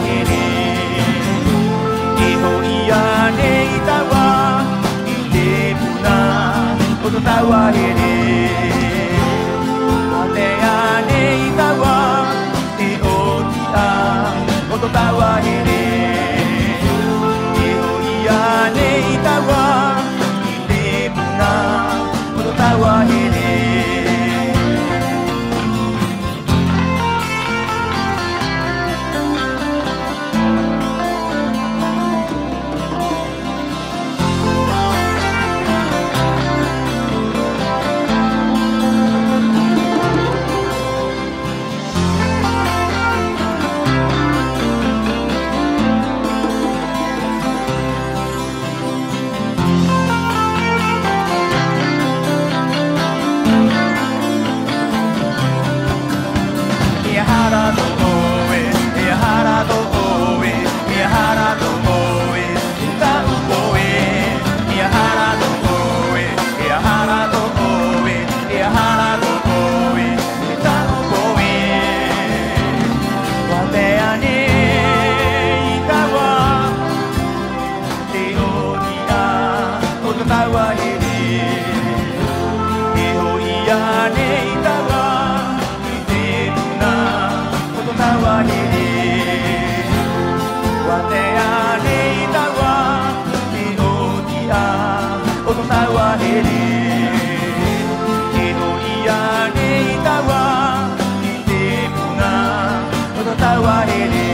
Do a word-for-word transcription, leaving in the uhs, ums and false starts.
here. E hoʻi ānei taua i te puna o tō taua here? Mā te ānei taua i te ʻōtiʻa o tō taua here? E hoʻi ānei taua i te puna o tō taua here? E aha rā tō ʻoe, e aha rā tō ʻoe, e aha rā tō ʻoe, e tāʻu pohe? E aha rā tō ʻoe, e aha rā tō ʻoe, e aha rā tō ʻoe, e tāʻu pohe? ʻUa tae ānei taua i te ʻōtiʻa o tō taua here? E hoʻi ānei taua i te puna o tō taua here? ʻUa tae ānei taua i te ʻōtiʻa o tō taua here? E hoʻi ānei taua i te puna o tō taua here?